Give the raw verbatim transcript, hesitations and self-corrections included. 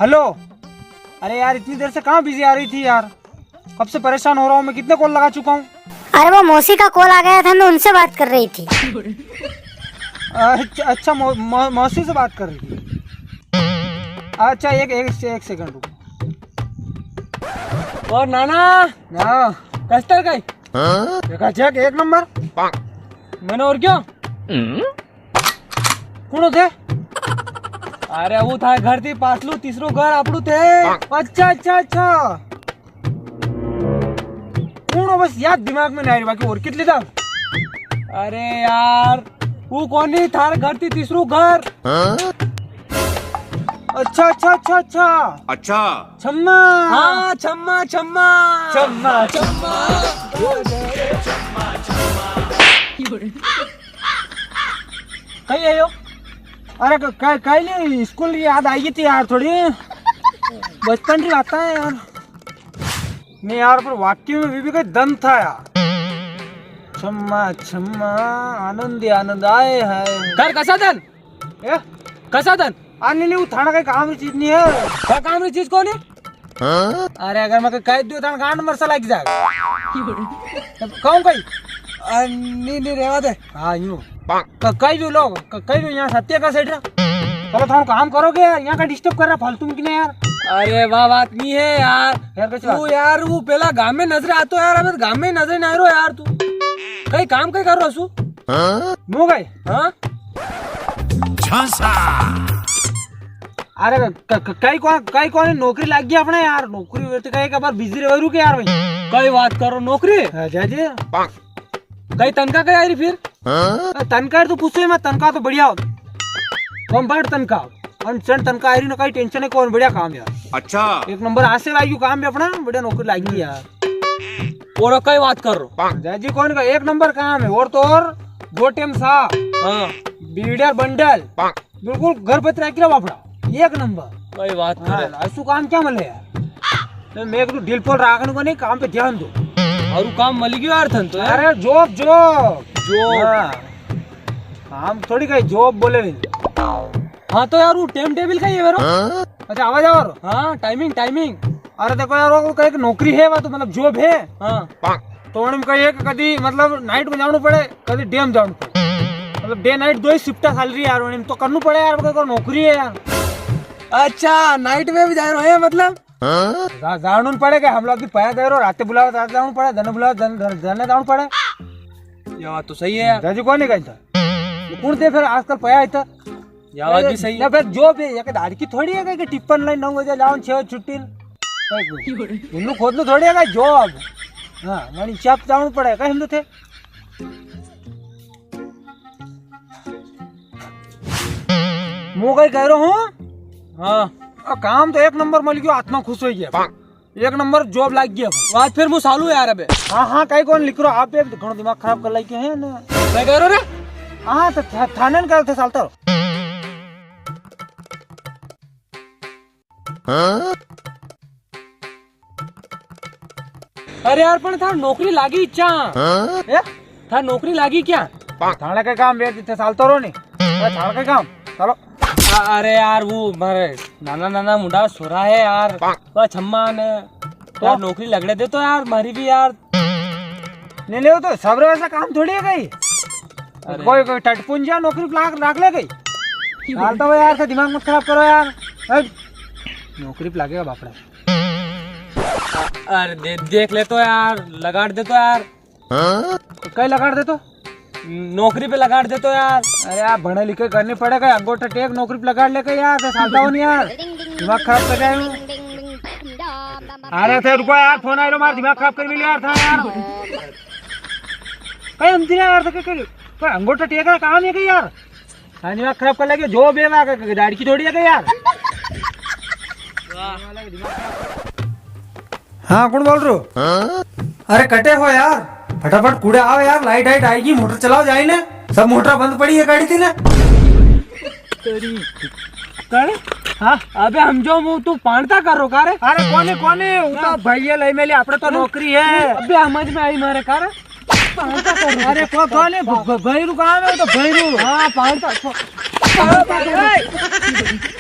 हेलो। अरे यार, इतनी देर से कहाँ बिजी आ रही थी यार? कब से परेशान हो रहा हूँ मैं, कितने कॉल लगा चुका हूँ। अरे, वो मौसी का कॉल आ गया था, मैं उनसे बात कर रही थी। अच्छा, अच्छा, मौ-, मौ-, मौसी से बात कर रही थी। अच्छा, एक, एक, एक सेकंड रुको। और नाना, हाँ। कस्तर गई? देखा चेक, एक नंबर। मैंने और क्या? कुण थे? अरे, वो था घर थी पासलू, तीसरो घर आपड़ू थे। अच्छा, अच्छा, अच्छा। कुण हो, बस याद दिमाग में नहीं आ रही, बाकी और कितली था? अरे यार, वो कोनी, थारे घर थी तीसरो घर। अच्छा, अच्छा, अच्छा, अच्छा। अच्छा। छम्मा। हाँ, छम्मा, छम्मा। छम्मा, छम्मा। कई आयो? अरे, क-, क-, कई नी, स्कूल की याद आई गई थी यार थोड़ी। बचपन की बात है यार। नी यार, पर वाकई में वी भी कोई दन था यार। छम्मा, छम्मा, आनंद ही आनंद आए है। कर कसा दन? ए? कसा दन? आ, नी, नी, वो थाना कई काम री चीज नी है। का काम री चीज कोनी? अरे, अगर मैं कई कह दूँ, थाना गांड मरसा लग जाएगा। तब कहूँ कई? आ, नी, नी, रेवा दे। हाँ, यूं। क-, कई भी लोग, क-, कई भी यहाँ सत्य का सेठ रहा। चलो, थाना काम करोगे यार, यहाँ का डिस्टर्ब कर रहा फालतू में कि नी यार? अरे, वा बात नी है यार। यार, कैसी तू बात? यार, वो पेला गांव में नजर आतो यार, अबे तो गांव में नजर नी आ रहो यार तू। कई काम कई कर रहो सु? हाँ? मु गई? हाँ? झांसा। अरे, क-, क-, कई को-, कई कोनी नौकरी लाग गई अपने यार, नौकरी वे तो कई एक बार बिजी रहो के यार भाई। कई बात करो, नौकरी? हाँ, जा जी। कई तनखा कई आई री फिर? हाँ? अरे, तनखा तो पूछो ही मत, तनखा तो बढ़िया हो। बम्पर तनखा। अनचन तनखा आई री ना, कई टेंशन है, कौन बढ़िया काम यार। अच्छा। एक नंबर आसे लागी काम भी अपना, बढ़िया नौकरी लागी यार। और कई बात कर रो? जा जी, कौन का एक नंबर काम है, और तो और दो टाइम सा। हाँ। बीड़ी बंडल। बिल्कुल घर पे तराकी रा बापड़ा, एक नंबर। कई बात हाँ, करे। ऐसु काम क्या मिले यार? तो मैं एक तो दिल पर राखने को नी, काम पे ध्यान दो। और वो काम मिल गयो यार थन तो यार। अरे जॉब, जॉब। जॉब। हाँ। काम थोड़ी कई जॉब बोले भी। हाँ तो यार वो टाइम टेबल कई है मेरो? अच्छा आवाज और। हाँ टाइमिंग, टाइमिंग। अरे देखो यार, वो कहे कि नौकरी है, वा तो मतलब जॉब है। हाँ। तो उनमें कही है कि कदी मतलब नाइट में जाणू पड़े, कदी डे में जाणू पड़े। मतलब डे नाइट दो ही शिफ्टा चल री है यार, उनमें तो करनू पड़े यार, कोई, कोई नौकरी है यार। अच्छा, नाइट में भी जा रहे हैं मतलब? जा, जाणू पड़े कि हम लोग भी पया दे रहे, राते बुलाओ, रात जाणू पड़े, दने बुलाओ, दन-, दन-, दने जाणू पड़े। या बात तो सही है यार। दादी कोनी कही था। कुण दे फिर आजकल पया इतना? या बात भी सही है। ना फिर जो भी, या के दाड़की थोड़ी है कि टिप्पन लाइन नौ बजे जाओ, छह बजे छुट्टी। उन्नू खोद लो थोड़ी है कि जॉब। हाँ, मानी चाप जाऊँ पड़े, कहीं हम तो थे। मु कई कह रहा हूँ। हाँ। आ, काम तो एक नंबर मिल गयो, आत्मा खुश हो गया। एक नंबर जॉब लाग गया। बात फिर मु सालू यार अबे। हाँ, हाँ, कई कोनी लिख रहा, आप एक घणो दिमाग खराब कर लाई के है ना। मैं कह रहा रे। हाँ, तो था-, थाने न करते सालता रहो। अरे यार, पण थार नौकरी लागी इच्छा। ए? थार नौकरी लागी क्या? थाने के काम वे जिथे सालतो रो नी। ए, थाने के काम। चलो। अ-, अरे यार, वो मारे नाना नाना मुंडा सोरा है यार। वो छम्मा ने। तो? यार, नौकरी लगड़े दे तो यार, मारी भी यार। नी, नी, वो तो सब रे वैसा काम थोड़ी है कई। अरे। कोई, कोई टटपुंजा नौकरी लाग, लाग ले कई। सालता हो यार, से दिमाग मत खराब करो यार। हट। नौकरी पे लागेगा बापड़ा। अरे दे-, देख ले तो यार, लगाड़ दे तो यार। हाँ? कई लगाड़ दे तो? नौकरी पे लगाड़ दे तो यार। अरे यार, भणे लिखे करनी पड़ेगा, अंगूठा टेक नौकरी पे लगाड़ ले के यार, तो सालता हो नी यार। दिमाग खराब कर रहा है। अरे थे रुको यार, फोन आयो मार, दिमाग खराब कर मिले यार था यार। कई हम दिया यार, तो कई, कई, कई अंगूठा टेक रहा काम है कई यार। हाँ, दिमाग खराब कर लगे, जो बेवा के, के, के दाड़की थोड़ी है के यार। हाँ, कौन बोल रहे हो? अरे कटे हो यार, फटाफट कूड़े आओ यार, लाइट आइट आएगी, मोटर चलाओ जाए ने, सब मोटर बंद पड़ी है गाड़ी थी ना। तेरी। करे? हाँ? अबे हम जो मुंह तू पाणता कर रो का रे? अरे कोने, कोने, वो तो हाँ। भैया लई मेली, आपणे तो नौकरी है। अबे समझ में आई मारे का रे? अरे को, कोने, भ-, भ-, भैरू कहाँ है? तो भैरू। हाँ, पाणता, पाणता कर रो।